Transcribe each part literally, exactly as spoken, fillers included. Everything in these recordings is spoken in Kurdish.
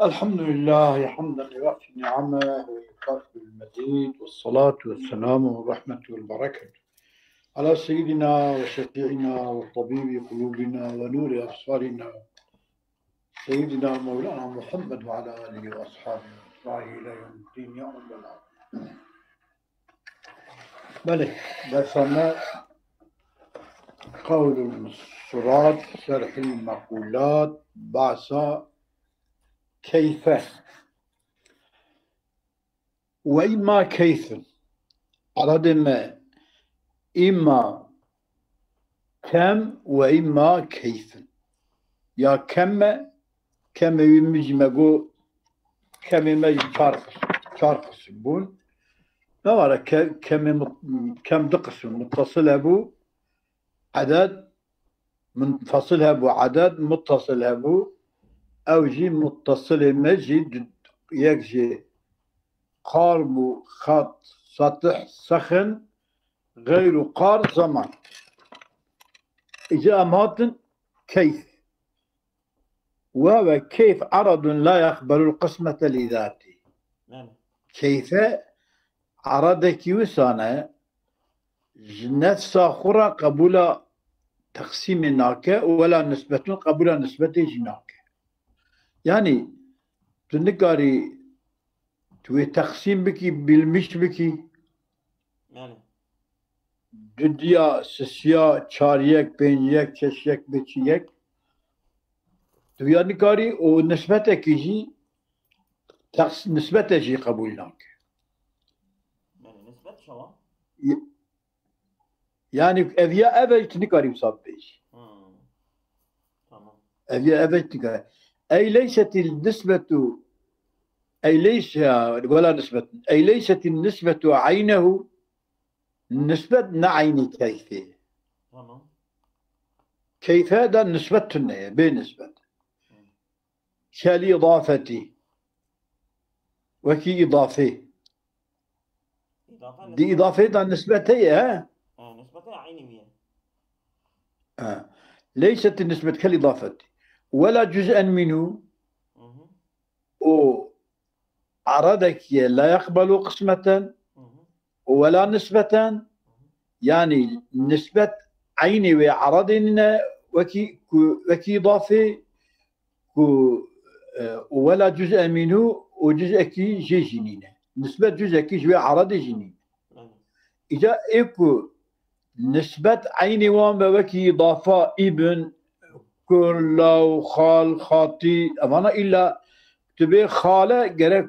الحمد لله حمدا يوافي نعمه ويكافئ المزيد، والصلاة والسلام والرحمة والبركة على سيدنا وشفيعنا وطبيب قلوبنا ونور أبصارنا سيدنا مولانا محمد وعلى آله وأصحابه وأتباعه إلى يوم الدين يا رب العالمين. بلى، بس أنا قول المصرات شرح المقولات بعث كيف. وإما كيف. Eradê me îma kem we îma keyf in. Ya kem me, kemê wî min jî me got, kemê me jî çar, çar qisim bûn. Ne var ke-, kemê mut-, kem du qisim, muttasil hebû, eded, munfasil hebû, eded, muttasil hebû. Ew jî muttasilê me jî du-, yek jî qar bû, xat, satih, sexin, xeyr û qar, zaman. Îca em hatin keyf. Wehwe keyf eradun la yeqbelul qismete lî zatî. Yani. Keyfe eradekî wisa ne, ji nefsa xwe re qebûla teqsîmê nake û wela nisbetun qebûla nisbetê jî nake. Yani, tu nikarî tu wê teqsîm bikî, bilmiş bikî. Yani. Dudiya, sisiya, çar yek, pênc yek, şeş yek, beş yek. Tu ya nikarî û nisbetekî jî, teqs-, nisbete jî qebûl nake. Yani nisbet çawa? Y-, yani ev ya ev e, tu nikarî wisa bibêjî. Hmm. Tamam. Ev ya ev e, tu nikarî. Ey leysetil nisbetu, ey leyse, wela nisbet. Ey leysetil nisbetu eynehu, nisbet ne eynî keyfê. Tamam. Keyfe de nisbet tune ye, bê nisbet. Hı. Kel îdafetî. Wekî îdafê. Îdafe Di nisbet. Îdafê de nisbet heye, he? Ha, nisbet heye, eynî wî ye. Ha. Leyset nisbet kel îdafetî. Wela cüz'en minhu. Hı hı. û eradekî ye la yeqbelu qismeten û wela nisbeten, yanî nisbet eynî wê eradê nîne, wekî ku, wekî îdafê ku, e, û wela cüz'e minhu û cüz'ekî jê jî nîne. Nisbet cüz'ekî ji wê eradê jî nîne. Îca ê ku nisbet eynî wan be, wekî îdafa îbn, kur, law, xal, xatî, evana îlla tu bê xale gerek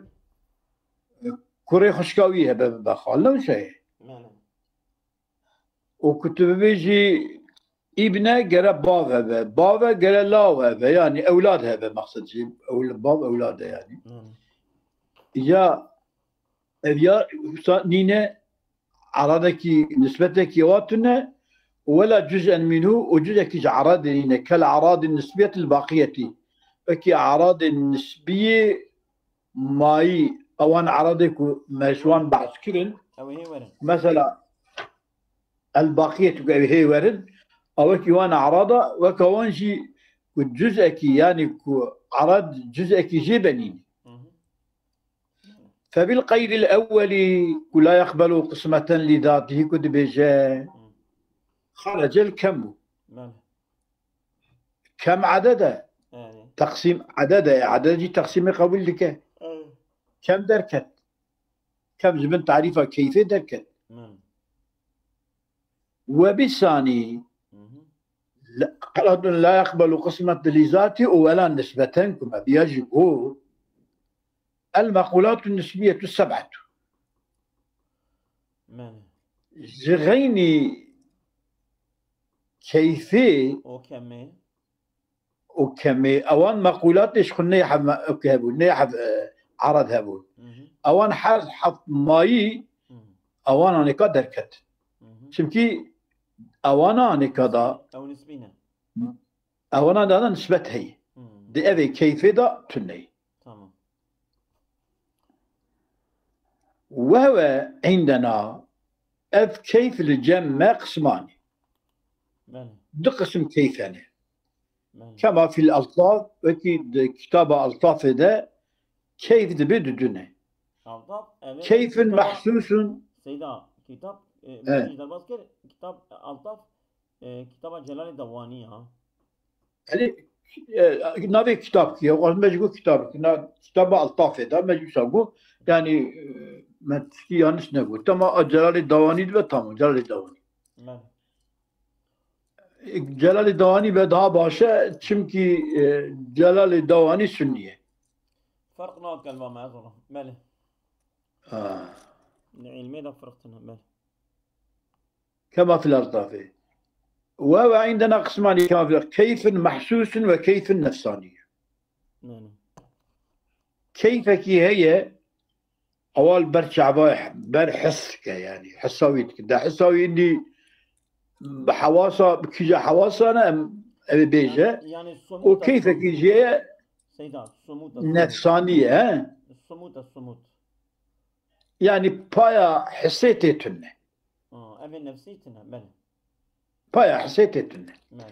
kurê xwişka wî hebe bibe xal, ne wisa ye? Bele. Û ku tu bibêjî îbne gere bav hebe, bave gere law hebe, yanî ewlad hebe, maqsed jî ewl-, bav ewlad e yanî. Bele. Ya ev ya wisa nîne, eradekî nisbetekî wa tune, û wela cüz'en minhu, û cüz'ekî ji eradê nîne, kel eradî nisbiyetil baqiyetî. Wekî eradê nisbiyê mayî, ewan eradê ku me ji wan behs kirin. Ew ê hê werin. Mesela, el baqiyetî ku ew hê werin, ew wekî wan erada, weke wan jî ku cüz'ekî, yanî ku erad cüz'ekî jê be nîne. Hı hı. Febil qeydil ewwelî ku la yeqbelu qismeten lî zatihî ku dibêje, xerecel kem bû. Bele. Kem eded e. Yani. Teqsîm eded e. Eded jî teqsîmê qebûl dike. Evet. Kem derket. Kem ji bin tarîfa keyfê derket. Bele. We bisanî Hı hı. le-, qeladun la yeqbelu qismet li zatî û wela nisbeten ku me biya jî got, el mequlatun nisbiyetu seb'etu. Bele. Ji xeynî keyfê O kemê. û kemê, ewan mequlatê ji xwe nê hev-, ok hebûn, nê hev-, e, erad hebûn. Hı hı. Ewan her heft mayî Hı hı. ewan anêka derket. Hı hı. Çimkî ewana anêka da Ew nisbî ne. ewana da da nisbet heye. Hı. Di evê keyfê da tune ye. Tamam. Wehwe îndena, ev keyf li cem me qismanî. Bele. Du qisim keyf hene. Bele. Kema fil altaf, wekî di kitaba altafê de Keyf dibe didune. Altaf, evet, Keyfin kitaba, mahsusun. Seyda, kitap, e, Evet. Derbas kir, kitap, Altaf, e, kitaba Celalê Dewanî ya. Elî, e, navê kitap ki, ya, me ji got kitap ki, na, kitaba Altafê da, me ji wisa got, yani, e, me tiştî yanlış ne got. Ama Celalê Dewanî dibe, tamam, Celalê Dewanî. Evet. Celalê Dewanî be daha baş e, çimkî, e, Celalê Dewanî Sunnî ye. Ferq nake li ba me, ez ona. Belê. Ha. Li îlmê de ferq tune, belê. Kema fil Altafê. Ve ve indena qismani kafir, keyfin mahsusun ve keyfin nefsani. Belê. Keyfekî heye, Ewa li ber çavayê, ber his dike yani. Hisa wî dike. De hisa wî îndî bi hewasa, bi kîja hewasa ne em, ew ê bêje. Yani, yani somut O keyfekî somut. Jê ye Seyda, somut somut. Nefsanî ye, he? Somut somut. Yani paya hisê tê tune. Ha, ev ê nefsî tune, belê. Paya hisê tê tune. Belê.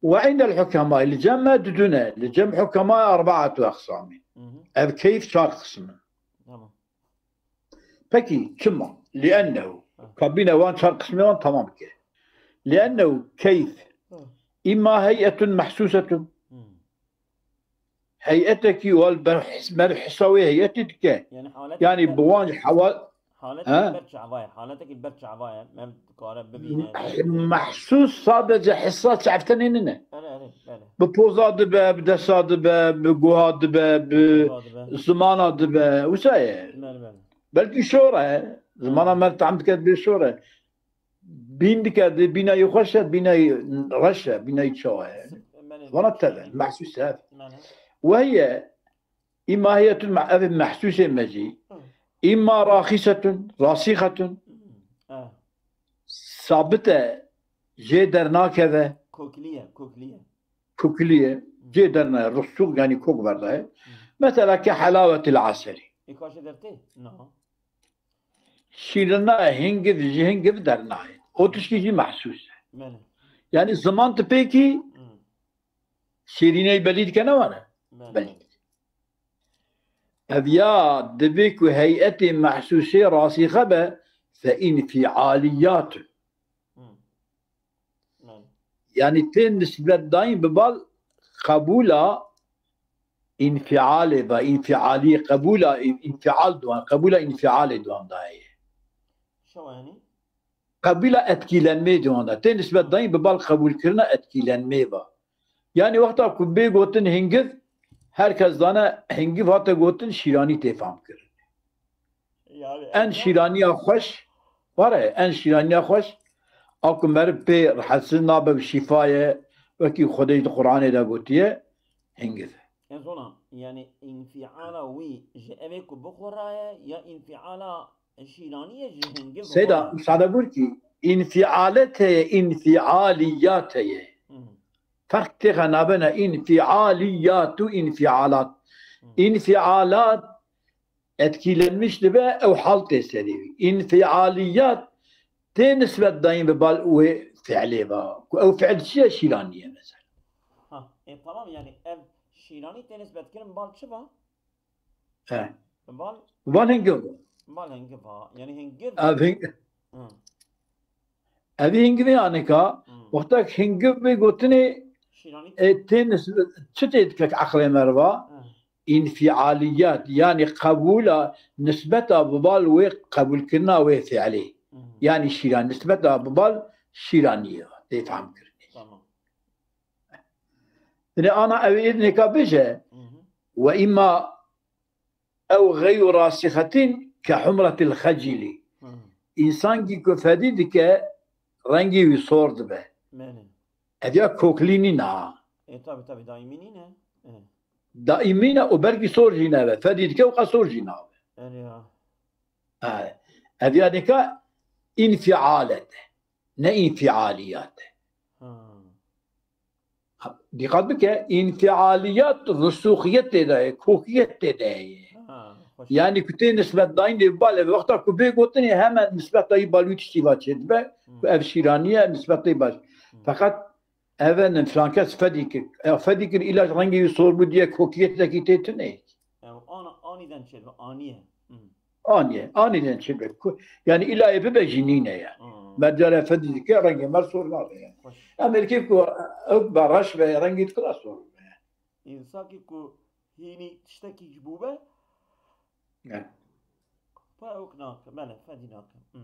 Ve indel hukema, li cem me didune, li cem hukema erbaatu aqsamî. Hı hı. Ev keyf çar qism in. Tamam. Peki, çima? Liennehu. Ha. Kabîne wan çar qismê wan tamam ke. Liennehu keyf Hı. imma heyetun mahsusetun. Hı. Heyetekî wal ber his-, ber hisa wê heyetî dike. Yani halet Yani ber-, bi wan hawa-, halet ha? Ber çavayê, halet ber çavayê, em dikare bibîne. Mahsus sadece hissa çavtenê nine. Belê, belê, belê. Bi poza dibe, bi desa dibe, bi guha dibe, bi Poza dibe. Zimana dibe. Wisa ye. Belê, belê. Belkî şor e. Zimana Belê. Mer tam dike bê şor e. Bîn dike, di bîna yê xweş e, bîna yê reş e, bîna yê çawa ye. Belê. Vana teve, mahsus e. Belê. Ve hiye, îma hiyetun ma-, ev mahsusê me jî. Hı. Îma raxisetun, rasixetun. Hı. Ha. Sabit e, jê dernakeve. Kokliye, kokliye. Kokliye, Hı. jê derne, rusûk yani kok verdaye. Hı. Mesela ke helavetil aseri. Ê kaşe dertê? Na. Şîrina hingiv ji hingiv dernayê. O tişkî jî mahsus e. Belê. Yani ziman tu pêkî Hı. şîrîney belî dike ne wane? Belê. Belî dike. Ev ya dibe ku heyetê mahsusê rasîxe be fe înfialiyat. Hı. Belê. Yani tê nisbet dayîn bi bal qebûla înfialê ve, înfialî qebûla, înfial duan, qebûla înfialê duan dayê. Şewa yani? Qebûla etkilenmê duan da. Tê nisbet dayîn bi bal qebûlkirina etkilenmê ve. Yani wexta ku bê gotin hingiv, her kes zane hingiv hate gotin şîranî tê fam kirin. Yani, En şîraniya xweş, were, en şîraniya xweş, a ku meriv pê rehetsiz nabe û şîfa ye, wekî Xwedê di Qur'anê de gotiye, hingiv e. Ez ona, yani, înfiala wî ji evê ku bixwe raye, ya înfiala şîraniyê ji hingiv Seyda, xwe raye? Müsaade buyur ki, înfialet heye, înfialiyat heye. Hı hı. Ferq têxe nabene înfialiyat û înfialat. Hı. Înfialat etkilenmiş dibe, ew hal tê serê wî. Înfialiyat tê nisbet dayîn bi bal wê fiilê ve. Ku ew fiil çi ye? Şîranî ye mesela. Ha, e, tamam, yani ev şîranî tê nisbet kirin bal çi va? He. Bal Van hingiv. Bal hingiv ha. Yani hingiv. Ev hing-, Hı. Ev hingivê anika, Hı. wexta hingiv bê gotinê, Şîranî. e, tê nis-, çi tê dike eqlê me re va? Hı. Înfialiyat, yani qebûla nisbeta bi bal wê qebûlkirina wê fiilê. Hı. Yani şîran, nisbeta bi bal şîraniyê tê fehmkirinê. Tamam. Yine ana ew ê nêka bêje, Hı hı. Ve îma ew xeyr rasîxetin ke humretil xecilî. Hı. Însankî ku fedî dike, rengî wî sor dibe. Belê. Ev ya koklî nîne ha. E, tabi, tabi, daîmî nîne. E. Daîmî ne û belkî sor jî nebe. Fedî dike û qe sor jî nabe. Erê ha. Ha. Ev ya nika înfialet e. Ne înfialiyat e. Ha. Dîqat bike, înfialiyat rusûxiyet tê de ye, kokiyet tê de ye. Ha, xweş. Yani ku tê nisbet dayîn dê bale, wexta ku bê gotinê hemen nisbeta wî bal wî tiştî va çêdibe, Hmm. ku ev şîranî ye, nisbetê baş. Hmm. Feqet ev in filan kes fedî kir. Ew fedî kir, îlaç rengê wî sor bû, diye kokiyetekî tê tune ye. Ew ana, Anîden çêdibe, aniye. Hmm. Aniye, anîden çêdibe. Ku-, yani îlayê bibe jî nîne ya. Hmm. Mercan efendî dike rengê mer sor nabe yani. Xweş. Em êrkê ku ew be reş be rengê dikira sor be. Însakî ku hînî tiştekî ji bûbe. Ne. Pa ew nake, bele, fedî nake. Hmm.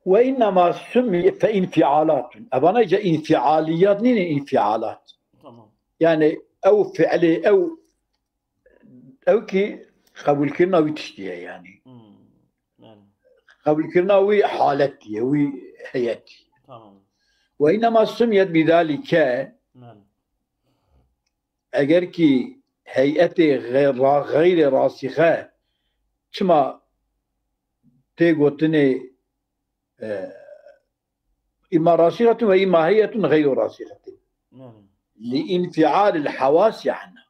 Ve innema summiye fe infialatun. Evana ca infialiyat nîne, infialat. Tamam. Yani ew fiilê, ew ew ki qebûlkirina wî tiştî ye yani. Hmm. Yani. Qebûlkirina wî haletî ye, wî heyetî. Tamam. Ve innema summiyet bidalike. Yani. Eger kî heyetê xê-, ra-, xeyrê rasîxe çima tê gotinê, e, îma rasîxetun ve îma heyetun xeyru rasîxetin. Yani. Li înfialil hewas yani.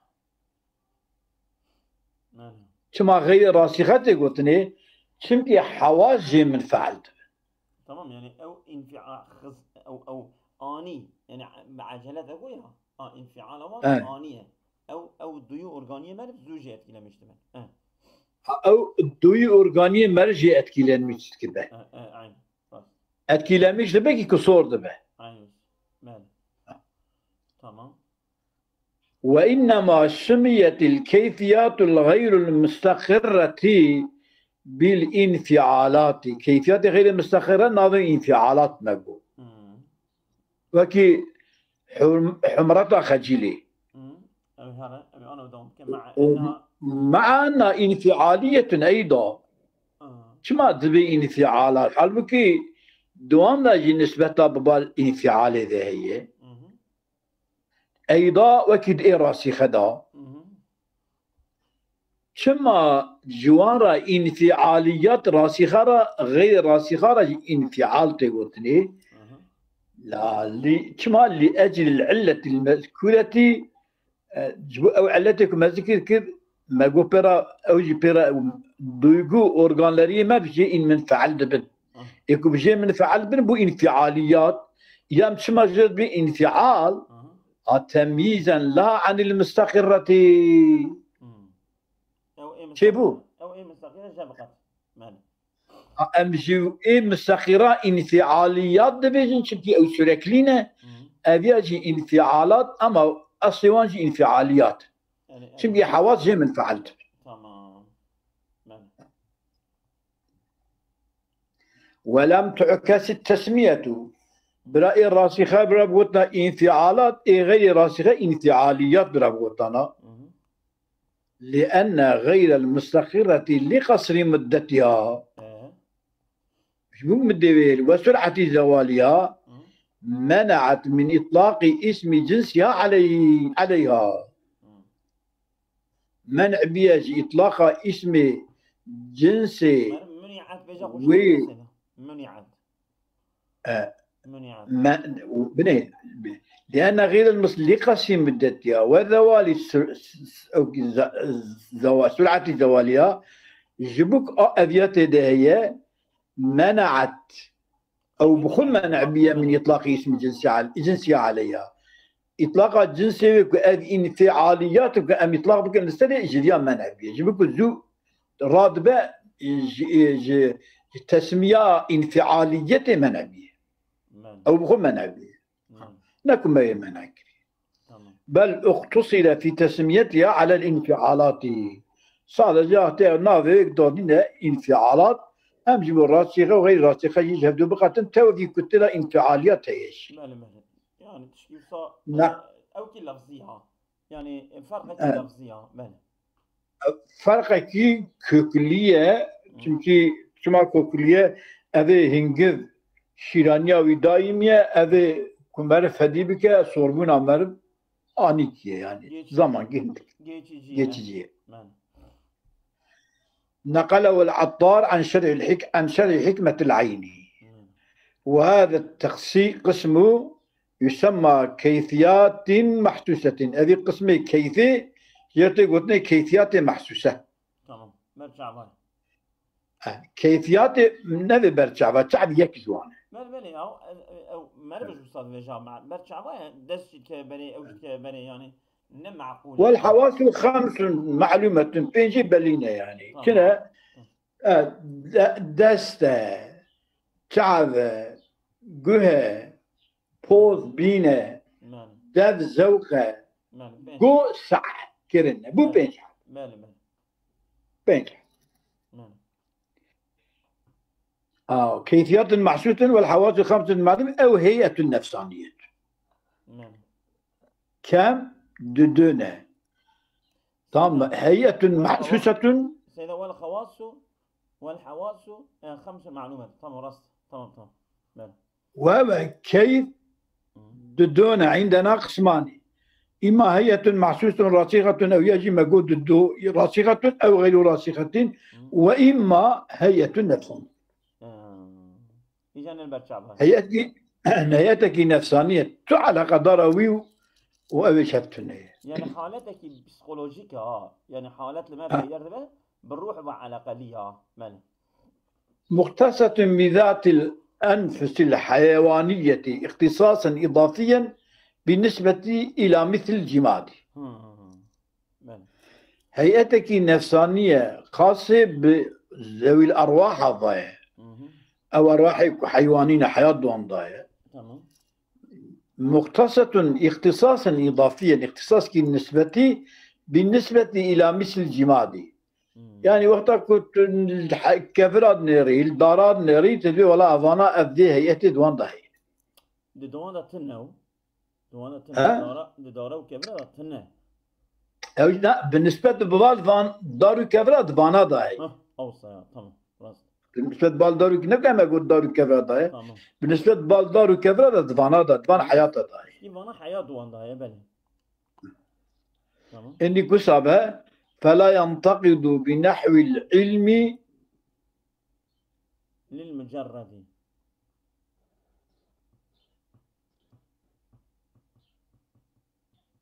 Yani. Çima xeyrê rasîxe tê gotinê? Çimkî hewas jê min feal dibe. Tamam, yani ew infial, ew, ew ani, yani bi ecele de goya. A, infiala wan He. Aniye. Ew, ew duyu organiye me zû jê etkilemiş dibe. He. Ha, ew duyu organiye me jê etkilenmiş dibe. He, he, aynen. Rast. Etkilenmiş dibe ki kusor dibe. Aynen. Bele. Tamam. Ve innema sumiyetil keyfiyatul xeyrul mustaqirreti bil infialati. Keyfiyatê xeyrê mustaqirre navê infialat me bû. Hmm. Wekî hum-, humreta xecîlê. Hmm. Ew hare, ew ana dewam ke, ma'a enna. Ma'a enna infialiyetun eyda. Hmm. Çima dibê infialat? Halbukî di wan de jî nisbeta bi bal infialê de heye. Hmm. Eyda wekî di ê rasîxe de. Mhm. Çima ji wan re înfialiyat rasîxe re, xeyrê rasîxe re jî înfial tê gotinê? Mhm. La li, çima li eclil illetil mezkûretî, e, ji bo ew illetê ku me zikir kir, me got pê re, ew jî pê re duygu organleriyê me bi jê în minfeal dibin. Ah. Ê ku bi jê minfeal bin bû înfialiyat, ya em çima jê dibê înfial, aha, a temyîzen la anil mustaqirretî. Hmm. Çêbû? Ew ê mustaqire, ew ê mustaqire je biqet. Belê. A, em ji ê mustaqira înfialiyat dibêjin, çimkî ew süreklî ne. Hmm. Ev ya jî înfialat, ama eslê wan jî înfialiyat. Yani, çimkî evet, hewas jê minfeal dibin. Tamam. Belê. Welem tu'kesit tesmiyetu. Bira ê rasîxe bira bi gotina înfialat, ê xeyrê rasîxe înfialiyat bira bi gotana. Mhm. Li enne xeyrel mustaqirreti li qasri muddetiha. Hı. Ji bo muddê wê ve sur'etî zewaliya, hı, mene'et min îtlaqî îsmî cinsiha aleyh-, aleyha. Hı. Men'biye ji îtlaqa îsmê cinsê. Mer-, muni'at bêje xwe wê. Muni'at. E, muni'at. Me-, binê, bi-, li'enne xeyrel mus-, li qasî muddetiha ve zewalî s-, s-, s-, ew ki za-, zewa-, sur'etî zewaliya, ji bo ku a eviyatê de heye, mene'et. Ew bi xwe men'biye min îtlaqî îsmî cinsî al-, cinsî aleyha. Îtlaqa cinsê wê ku ev înfialiyat ku em îtlaq bikin li serê ji viya men'biye. Ji bo ku zû radibe ji, ji, ji tesmiya înfialiyetê men'biye. Men. Ew bi xwe men'biye. Men. Ne ku me yê men'kirî. Tamam. Bel uqtusire fî tesmiyetiha alel înfialatî. Sadece hatiye navê wê dadîne înfialat, hem ji bo rastîxe û xeyr rastîxe jî ji hevdu biqetin, tevî ku tira înfialiyat heye jî. Belê, belê. Yani tişkî wisa, ne, e, ew kî lafzî ha. Yani, e, ferqekî, evet, lafzî ha. Belê. Ferqekî köklî ye, hı, çimkî çima köklî ye, ev ê hingiv şîraniya wî daîmî ye, ev ê ku meriv fedî bike, sorbûna meriv anîkî ye yani. Geçici. Zaman gin-, geçici ye. Geçici ye. Men. Neqelehu el-Attar an şerhil hik-, an şerhi hikmetil eyni. Hmm. Ve hâze teqsî-, qismu yusemma keyfiyatin mahsusetin. Evî qismê keyfê, jê tê gotinê keyfiyatê mahsuse. Tamam. Ber çavay. E, keyfiyatê nevê ber çava, çav yek ji wan e. Ber, belê, ew, ew, ew, meriv ji wisa dibêje, me-, ber çava ye, dest jî dike berê, ew jî dike berê, yani, Ne meqûl. Wel hewasu xemsun ma'lumetun, pêncî belî ne yani. Tamam. Çine? E, de- dest e, çav e, guh e, poz bîn e, Belê. dev zewq e, Belê. Pênc. go sah kirin e. Bu Evet. pênc. Belê, belê. Pênc. Belê. Aa, keyfiyatun mahsusun wel hewasu xemsun ma'lum ew heyetun nefsaniyet. Belê. Kem didune. Tam heyetun mahsusetun Seyda, wel hewasu, wel hewasu, e, xemsun ma'lumet. Tamam, rast. Tamam, tamam. Belê. Ve ve keyf Hı. didone indena qismani. İma heyetun mahsusun rasihatun ew ya jî me got dido rasihatun ew geyru rasihatin ve imma heyetun nefsaniyet. Hı. Îca ne ber çava. Heyet ki, heyetekî nefsaniyet. Tu alakadara wî û, û ew ê şev tune ye. Yani haletekî psikolojik ha. Yani halet li me peyder dibe, bi ruh ve alakalı ya. Belê. Muxtesetun bi zatil enfusil heyewaniyeti ihtisasen idafiyen bi nisbeti ila misil cimadi. Hı, hı, hı. Belê. Heyetekî nefsaniye xasê bi zewil erwaha ve ye. Hı hı. Ew erwahê ku heywanî ne heyat wan daye. Tamam. Muxtesetun ihtisasen idafiyen, ihtisaskî nisbetî bi nisbeti ila misil cimadi. Hı. Yani wexta ku tu he- kevira dinêrî, li dara dinêrî, tu dibê wela evana ev dê heyetê di wan de heye. Di wan de tune o. Di wan de tune. Ha? Dara, di dara û kevira de tune. Ew ne, bi nisbet bi van, van dar û kevira di vana de heye. Hah, awsa ya, tamam. Rast. Bi nisbet bal dar û, ne me got dar û kevira de heye. Tamam. Bi nisbet bal dar û kevira de di vana de, di van heyata de heye. Î vana heya di wan de heye, belê. Tamam. Îndî kusa be, fela yantaqidu bi nehwil ilmi Lil mucerredi.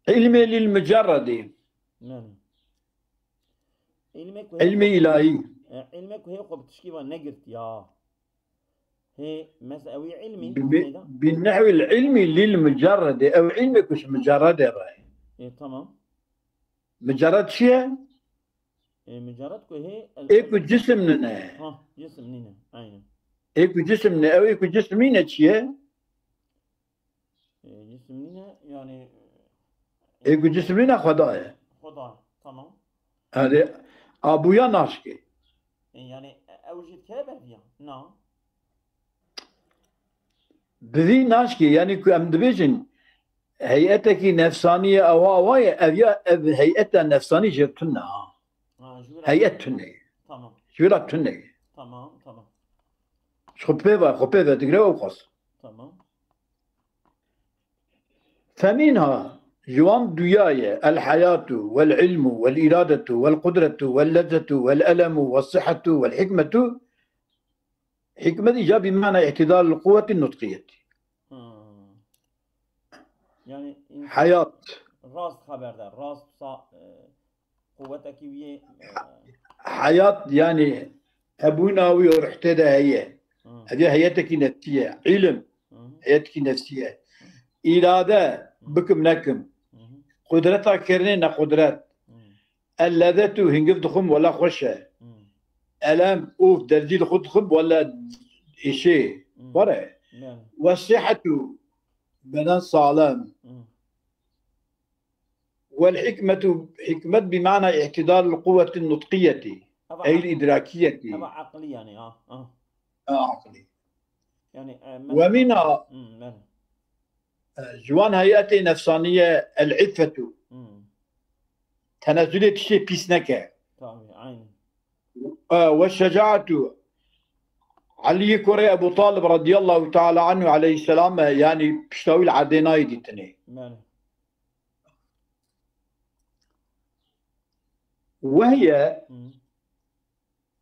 Ilmê lil mucerredî. Yani. Ilmê ku Ilmê ilahî. E, ilmê ku hê xwe bi tişkî ve negirt ya. Hê, mesela ew ê ilmî, Bi, neyda? bi nehwil ilmi lil mucerredî. Ew ilmê ku ji mucerredê re. E, tamam. Mucerred çi ye? E, mucerred ku hê, Ê ku cisim nine. Ha, cisim nine. Aynen. Ê ku cisim ne, ew ê ku cisim nine çi ye? E, cisim nine, yani. Ê ku cisim nine Xweda ye. Xweda, tamam. Yani abuya naşkê. E, yani, e, ew jî dikeve berviya? Na. Bi vî naşkê, yani ku em dibêjin heyetekî nefsanî ye, ewa ewa ye, ev ya, ev heyeta nefsanî jê tune ha. Ha, ji wira- Heyet tune ye. Tamam, Ji wira tune ye. tamam, tamam. Ji xwe pê ve, xwe pê ve digre ew xwest. Tamam. Femînha ji wan duya ye el heyatu, wel ilmu, wel îradetu, wel qudretu, wel lezzetu, wel elemu, wel sihetu, wel hikmetu. Hikmet îca bi mana îtidal quwwetî nutqiyetî. Hmm. Yani in- Heyat. Rast xeber de, rast sa, e, quwwetekî wî yê, e, Heyat yani hebûna wî û ruh tê de heye. hmm, Hediye heyetekî nefsî ye. Îlim, hmm, heyetekî nefsî ye. Îrade, bikim nekim. hmm, Qudreta kirinê ne qudret. hmm, El lezetu, hingiv dixwim wela xweş e. hmm. Elem, ûf, derzî li xwe dixwim wela êşê. Hmm. Were. Yani. Ve sihetu, beden salem. Hmm. Wel hikmetu, hikmet bi mana îtidal quwweti nutqiyetî. Eva Ey aqli. idrakiyetî. Eva aqli yani ha. Ha. Ha, aqlî. Yani, e, Ve mîna, Hmm, yani. e, ji wan heyetê nefsaniye el iffetu. Hmm. Tenezulê tiştê pîs neke. Tabii, aynen. E, ve şecaetu. Elî kurê Ebu Talib radiyallahu teala anhu aleyhisselam e, yani pişta wî li erdê nayê dîtinê. Yani. Wehiye, Hmm.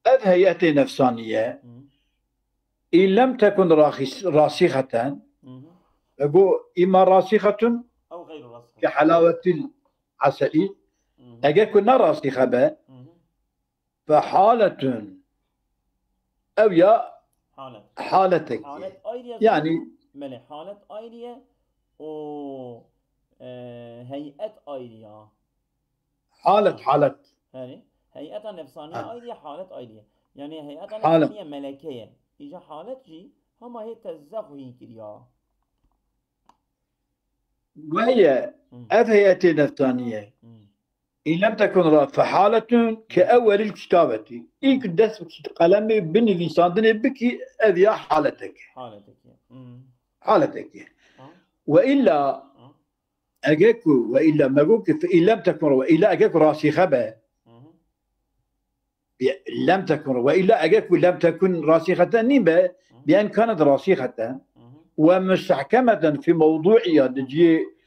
ev heyetê nefsaniye, Hmm. in lem tekun rahis- rasîxeten, Hmm. e, go îma rasîxetun Ew gayru rasîxetun. ke helawetil aselî, Hmm. eger ku ne rasîxe be, Hmm. fe haletun, ew ya Halet. haletek. Halet ayrı ye. Yani Belê, halet ayrı ye. O e, heyet ayrı ya. Halet, halet. Herî. Heyeta nefsaniye Ha. ayrı ya, halet ayrı ya. Yani heyeta Halet. nefsaniye meleke ye. Îca halet jî hema hê tezze xwîn kiriya. Weye Hı. ev heyetê neftaniye. Hı. În lem tekun ra fehaletun ke ewwelil kitabeti. Îlk dest bi kit-, qelemê binivîsandinê bikî ev ya haleteke. Haleteke. Hı. Haleteke. Ha. Ve illa Ha. ege ku ve illa mego ki fe în lem tekun ve illa ege ku rasîxe be. Hı hı. Bi lem tekun ve illa ege ku lem tekun rasîxeten nîn be. Hı. Bi en kanet rasîxeten. Hı hı. Ve mustehkemeten fi mewdu'iya di cihê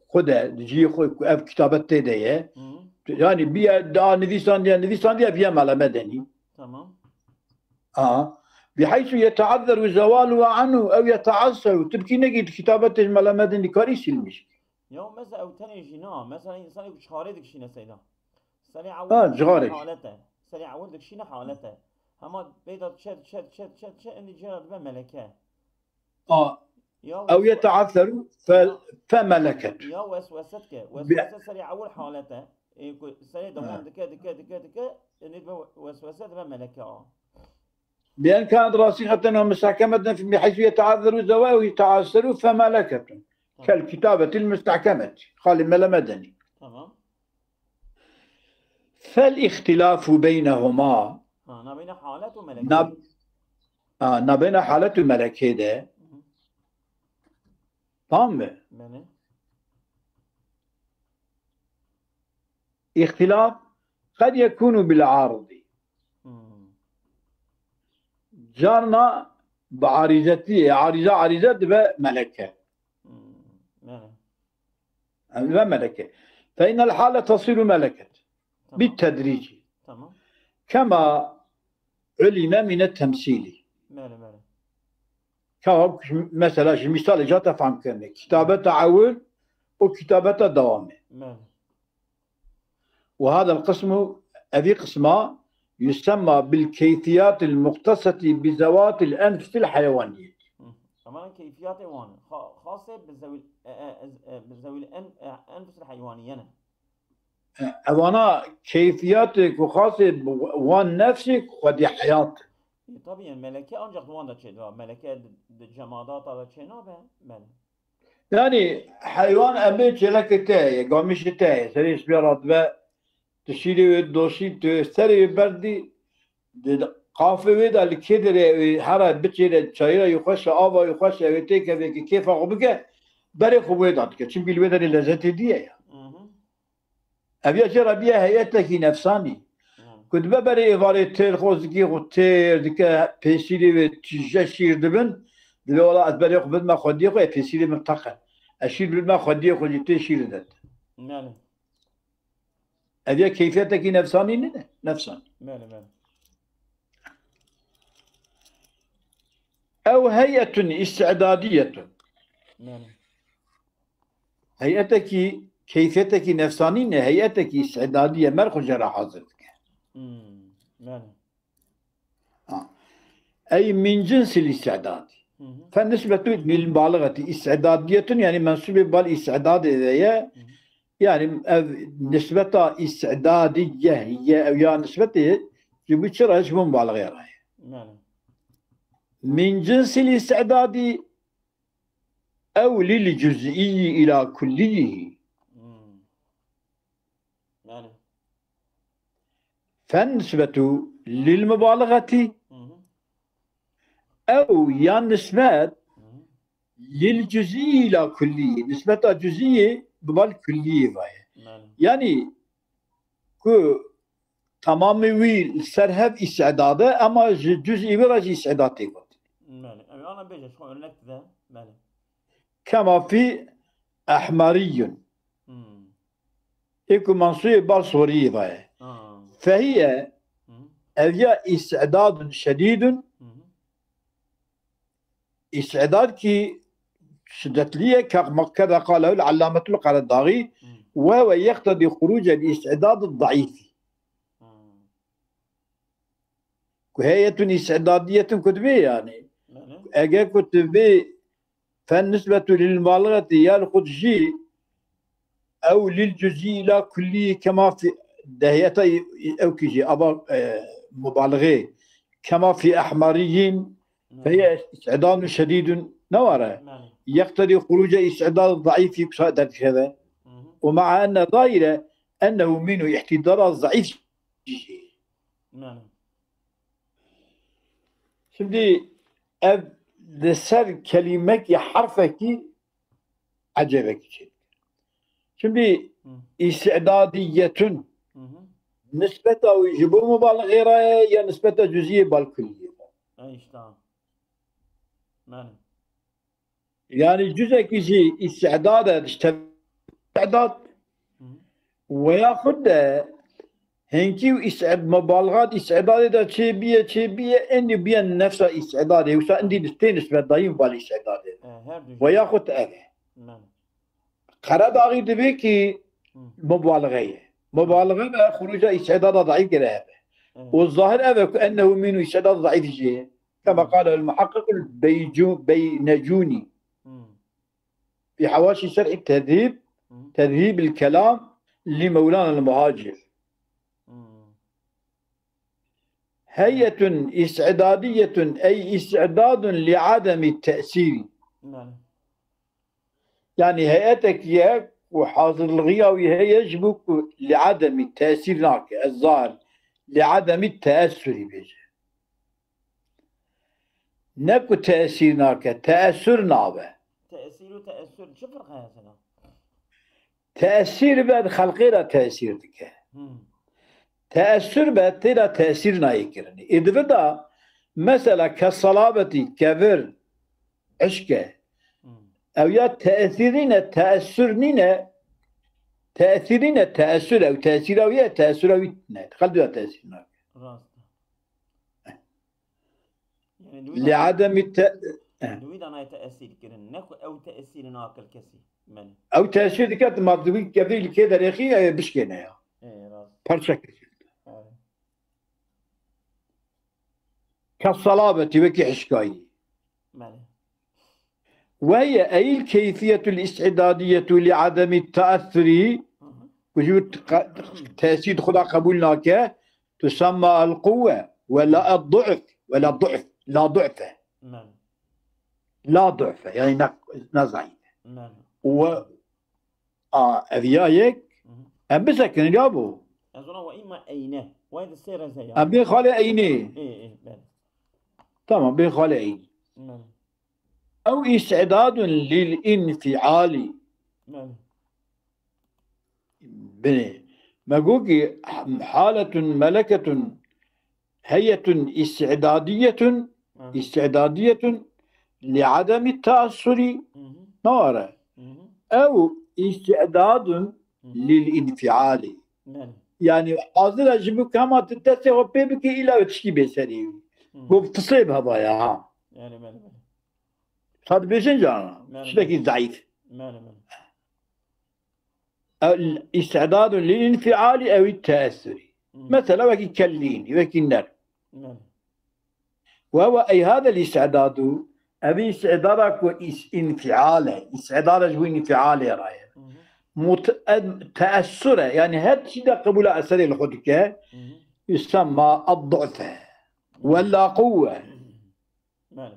xwe de, di cihê xwe ku ev kitabet tê de ye. Hı hı. Yani biye da nivîsandiye, nivîsandiye biye melemedenî. Tamam. A. Bihaysu yeteazzeru zewalu anhu ew yeteasseru. Tibkî nekî di kitabetê ji melemedenî karî silmiş. Ya mesela ew tenê jî na. Mesela insanê ku çixarê dikişîne seyda. Serê Ha, ewil cixarê. Halete. Serê ewil dikişîne halete. Hema beyda çet çet çet çet çet endî cera dibe meleke. A. Ya Ew wes- yeteasseru fe, fe meleket. Ya weswese dike. Bi- Weswese serê ewil halete. Ê ku serê dewam Ha. dike dike dike dike endî dibe weswese dibe meleke a. Bi en kanet rasîxeten ve mustehkemeten fi bihaysu yeteazzeru zewalu yeteasseru fe meleketun. Tamam. Kel kitabetil mustehkemeti. Xalî melemedenî. Tamam. Fel ihtilafu beynehuma. Ha, nabeyne halet û meleke. Nab-, ha, nabeyne halet û melekê de. Hı hı. Tamam mı? Beni. İhtilaf kad yekunu bil ardi. Hmm. Carna bi arizeti, arize arize dibe meleke. Hmm. Beni. Yani dibe meleke. Fe innel hale tasiru meleket. Tamam. Bit tedrici. Tamam. Kema ulime mine temsili. Beni, beni. Ka mesela ji misalê ca te fam kirine. Kitabeta ewil û kitabeta dewamê. Beni. Ve hadel qismu, evî qisma yusemma bil keyfiyatil muhteseti bi zewatil enfusil heywaniyet. Hı. Ama keyfiyatê wan. Xa-, xasê bi zewil, e, e, e, bi zewil en, e, enfusil heywaniyene. Evana keyfiyatê ku xasê bi wan nefsê ku xwedî heyat. E, tabii yani meleke ancak wan da çêdiba. Meleke di, di cemadata da çênabe. Beni. Yani heywan em bê çêlekê te ye, gamîşê te ye, serê ji bê re dibe, tu şîrê wê doşî, tu serê wê berdî, di qafê wê de li kê derê wê here biçêre çayira wê xweş e, ava wê xweş e, wê têkevê ki kêfa xwe bike, berê xwe wê de dike. Çimkî li wê derê lezzetê diye ya. Hı hı. Ev ya jê re biye heyetekî nefsanî. Hı. Ku dibe berê êvarê têr xwe zikî xwe têr dike, pêsîrê wê tije şîr dibin, dibe wela ez berê xwe bidime xwediyê xwe, ê pêsîrê min teqe. Ez şîr bidime xwediyê xwe jî tê şîr dide. Yani. Ev ya keyfiyetekî nefsanî nîne. Nefsanî. Beni, beni. Ew heyetun îstidadiyetun. Beni. Heyetekî, keyfiyetekî nefsanî ne, heyetekî îstidadî ye, mer xwe jê re hazir dike. Hmm. Beni. Ha. Ey min cinsil îstidadî. Hı hı. Fe nisbetu lil mubalixetî îstidadiyetun, yani mensubê bal îstidadê de ye. Hı hı. Yani ev nisbeta îstidadî ye, ye, ev ya nisbetê ji bo çi re, ji bo mubalixê re ye. Beni. Min cinsil îstidadî ew lil cüz'iyyi ila kulliyyihi. Hmm. Yani. Fen nisbetu lil mubalixetî Hı hı. ew ya nisbet Hı hı. lil cüz'iyyi ila kulliyyi. Nisbeta cüz'iyê bi bal kulliyê ve ye. Yani. Yani ku tamamê wî li ser hev îstidad e, ama ji cüz'î wî re jî îstidad tê gotin. Yani. Ev ana bêje, şu örnek de. Yani. Kema fî ehmeriyyun. Hmm. Ê ku mensûyê bal soriyê ve ye. Ha. Fehiye Hı hı. ev ya îstidadun şedîdun, Hı hı. îstidad ki şiddetlî ye, ke kema qale el allametul Karedaxî, Hı. Ve huve yeqtedî xurucel îstidad daîfî. Hı. Ku heyetun îstidadiyetun ku dibê yani. Yani. Eger ku tu bê fen nisbetu lil mubalixetî ya li xwe jî ew lil cüzî ila kullî kema fî dehiyeta ew kî jî ava, e, mubalixê kema fî ehmariyîn feye îs'idadun şedîdun ne ware. Yeqtedî xuruce îs'idad zeîfî kusa derdikeve. Û mea enne zahire ennehu mînu îhtîdara zeîf jî. Şimdi ev li ser kelîmekî herfekî ecêbekî çê dike. Şimdi îstidadiyetun nisbeta wî ji bo mubalixê re ye ya nisbeta cüziyê bal kulliyê re? Yani cüzekî jî îstidad e, işte îstidad. Veya xud de hinkî û îs'ed mubalixat îstidadê de çê biye, çê biye, endî biye nefsa îstidadê. Wisa endî tê nisbet dayîn bal îstidadê. Veya xud ev e. Qeredaxî dibê kî mubalixe ye. Mubalixe be xuruca îstidada zeîf gere hebe. Û zahir ev e ku ennehu mînu îstidada zeîf jî ye. Kema qale el muhakkik el Beycu-, Beynecûnî. Fi hewaşî şerhî tedhîb, tedhîb el kelam li Mewlana el Muhacir. Heyetun îstidadiyetun ey îstidadun li ademî tesîrî. Yani heyetek ye ku hazirligiya wî heye ji bo ku li ademî tesîr nake. Ez zahir li ademî teessurî bêje. Ne ku tesîr nake, teessur nabe. Tesîr û teessur çi firqe hesena? Tesîr be di xelqê de tesîr dike. Teessur be tê de tesîr nayê kirinê. Ê di vir de mesela kesalabetî, kevir, hişke. Ew ya tesîr nîne, teessur nîne. Tesîr nîne, teessur ew. Tesîra wî ye, teessura wî ne. Xelqê de tesîr nake. Rast e. Yani li wî de ademî te-, eh. Li wî de nayê tesîr kirin. Ne ku ew tesîr nake li kesî. Belê. Ew tesîr dike, tu ma di wî kevî li kê derêxî, ew ê bişkêne ya. Ê, rast. Parça kesî. Belê. Kesalabetî wekî hişkayî. Belê. Ve hiye eyl keyfiyetul istidadiyetu li ademî teessuri, ku ji tesîr xwe de qebûl nake, tusemma el quwwe ve la el du'f, ve la du'f, la du'fe. Belê. La du'fe, yani ne, ne zayîf. Belê. Ve, a, ev ya yek, em bisekinin ya bu. Ez ona ve îma eyne. Vay de sê reze ya. Em bê xalê eynê. Ê, ê, belê. Tamam, bê xalê eynê. Belê. Ew îstidadun lil înfialî. Belê. Binê. Me got ki haletun meleketun heyetun îstidadiyetun, Hı. îstidadiyetun li ademî teassurî Hı hı. ne were. Hı hı. Ew îstidadun Hı hı. lil înfialî. Belê. Yani hazir e ji bo ku hema tu destê xwe pê bike, îla tiştî bê serê wî. Hı. Got fisê bi hevaya ha. Yani, belê, belê. Sa dibêjin cana. Belê, Tiştekî belê. zayîf. Belê, belê. El îstidadu lil înfialî ew teessurî. Hı. Mesela wekî kellînî, wekî nerm. Belê. Ve ve ey hadel îstidadu, ev îstidada ku îs-, înfial e, îstidada ji bo înfialê re ye. Hı hı. Mut-, en-, teessur e, yani her tiştî de qebûla eserê li xwe dike, Hı hı. yusemma ad-du'fe. Hı. Ve la quwwe. Belê.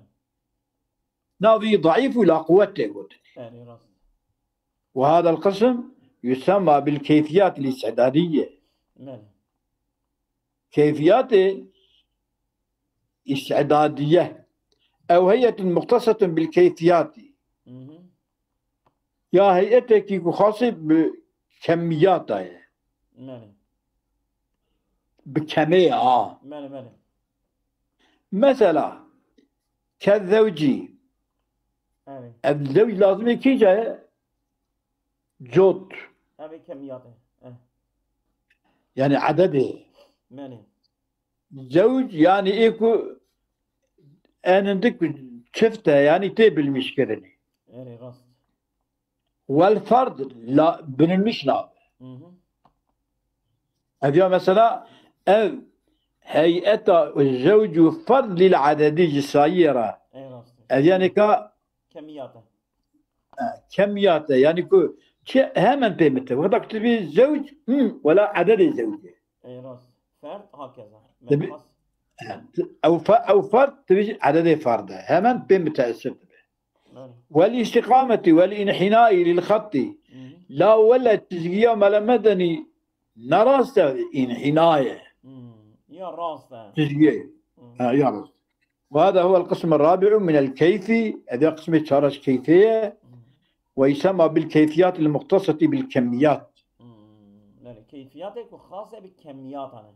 Navî zayîf û la quwwet tê gotin. Belê, rast. Ve hadel qism yusemma bil keyfiyat îstidadiyye. Belê. Keyfiyatê îstidadiye. Ew heyetun muxtesetun bil keyfiyatî. Hı hı. Ya heyetekî ku xasî bi kemiyata ye. Belê. Bi kemê ye ha. Belê, belê. Mesela, ke zewcî. Belê. Ev zewc lazimê kî ca ye? Cot. Ev ê kemiyat e. Eh. Yani ededê. Belê. Zewc, yani ê ku enindik çift e, yani tê bilmîşkirinê. Erê, rast. Wel ferd la, bilinmiş nabe. Hı hı. Ev ya mesela ev heyeta zewc û ferd lil adedî ji sayiyê re. Ey rast. Ev yani ka Kemiyat e. E, kemiyat e. Yani ku Çi hemen pê mite. Wexta ku tu bî zewc, hmm, wela ededê zewcê. Ey rast. Ferd hakeza. Tabii. Meqas. Ew, fe, ew ferd tu bî ededê ferde. Hemen pê müteessir dibe. Belê. Vel istiqameti vel inhinai lil xatti. Hı hı. La wele çizgiya melemedenî ne rast e, inhinaye. Hmm. Ya rast e. Çizgiye. Hmm. Ha, ya rast. Ve hada huvel qism rabi'u min el keyfi. Ede qismê çareş keyfê ye. Hmm. Ve yusemma bil keyfiyat el muhtasati bil kemiyat. Hmm. Belê, keyfiyatê ku xas e bi kemiyatan e.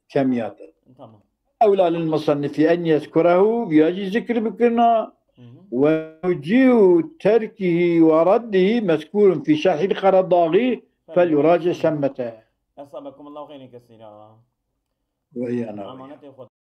Kemiyat. Tamam. Ewla lil musannifi en yezkurehu, viya jî zikr bikirina. Hı hı. Ve tevcîhu terkihi ve reddihi mezkurun fi şerhil Karadağî, fel yuraci semmete. Esabekumullahu xeyren kesîra. Ve iyana. Emanetê xwe